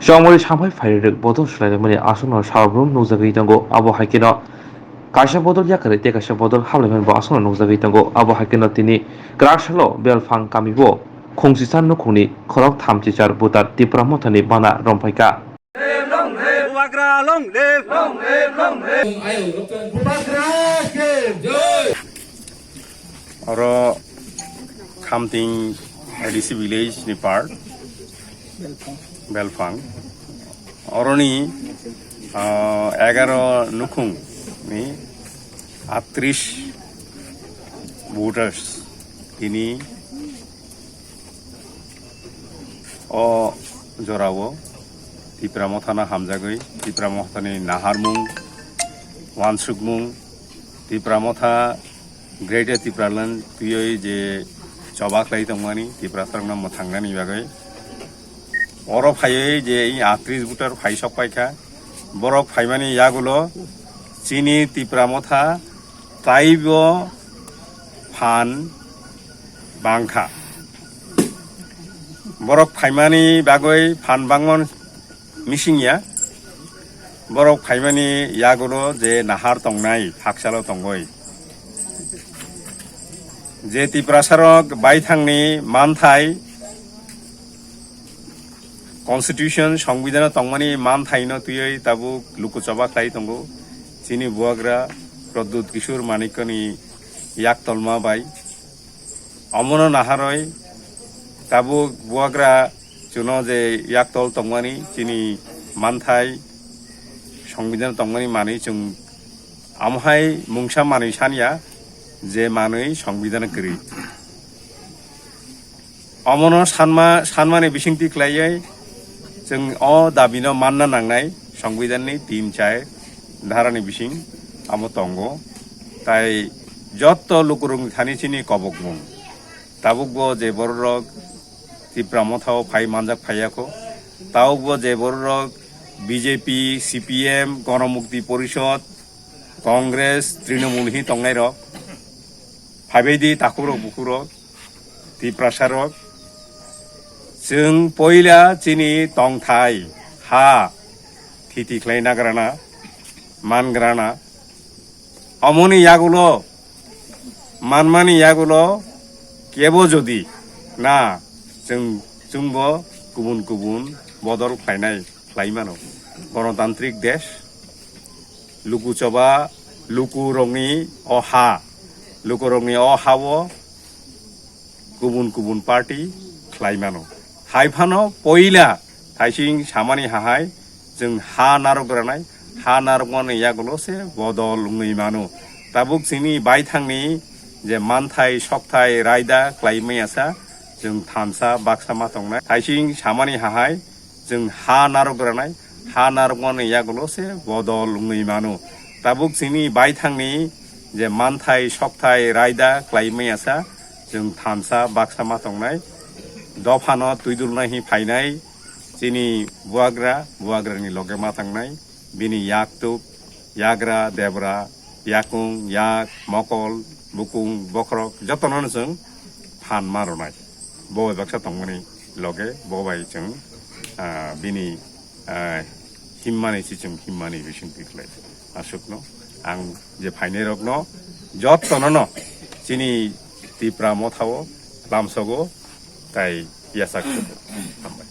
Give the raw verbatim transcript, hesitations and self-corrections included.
Chongmani samphai phairwk bodol swlairwkmani aswkno salbrum nukjagwi tongo. Abo hai kheno kaisa bodol yakarwi tei kaisa bodol hamlaimani bo aswkno nukjagwi tongo. Abo hai kheno tini kwrak salo Belphang kamibo khungsisa nukhungni khorok thamchichar butar Tipra Mothani bana romphaikha. Bubagra long live! Long live, long live! Bubagra ke jai! Oro Khamting A D C village ni part, Belphang. Oroni, ah, egaro nukhung ni atris voters tini o jorao Tipra Mothano hamjagwi Tipra Mothani naharmung, wansukmung, Tipra Motha Greater Tipraland twiwi je choba khlai tongmani Tiprasarokno mwthangnani bagwi. Oro phaiwi je i atris voter phai sok paikha. Borok phaimani yagulo chini Tipra Motha taibo phan bangkha. Borok phaimani bagwi phan bangmani mising ya. Borok phaimani yagulo je nahar tongnai, phaksalo tongoi. Je Tiprasarok baithangni manthai, constitution, songbidano tongmani manthaino twiwi tabuk luku choba khlai tongo. Chini buagra Pradyut Kishore Manikyani yaktolma bai. Omono naharwi tabuk buagra chuno je yaktol tongmani chini manthai songbidhan tongmani manwi chwng amohai mungsa manwi sanya je manwi songbidhan kwrwi. Omono sanma, sanmani bisingtwi khlaiwi chwng o dabino manna nangnai songbidhanni tin char dharani bising amo tongo. Tai jotto lukurokni thani chini kobokmung. Tabukbo je bororok Tipra Mothao phai manjak phaiyakho, tabukbo je bororok B J P, C P M, Ganamukti Porishod, Congress, Trinamool hi tongnairok, phaibaidi takhukrok bukhukrok, Tiprasarok, chwng poila chini tongthai ha thiti khlai nagrana, mangrana, omoni yagulo, manmani yagulo kebo jodi na chwng, chwngbo kubun kubun bodol khlainai, khlai mano. Ganatantrik desh, luku choba, lukurokni o ha, lukurokni o ha-o kubun kubun party khlai mano. Hai phano poila thaising samani hahai chwng ha narwk granai, ha narwkmani yagulo se bodol wngwi mano. Tabuk chini baithangni je manthai, sokthai, raida khlai maya sa chwng thansa baksa ma tongnai. Thaising samani hahai chwng ha narwk granai, ha narwkmani yagulo se bodol wngwi mano. Tabuk chini baithangni je manthai, sokthai, raida khlai maya sa chwng thansa baksa ma tongnai. Dophano twidulna hi phainai chini buagra, buagrani loge ma tangnai. Bini yaktuk, yagra, debra, yakung, yak, mokol, bukung, bokhorok jotono chwng phan ma rwnai. Bo bai baksa tongmani loge bo bai chwng, ah, bini, ah, himmani si chwng himmani bising tikhlai. Aswkno ang je phainairokno jotono no chini Tipra Mothao lamsogo tai yasak sogo. Hambai.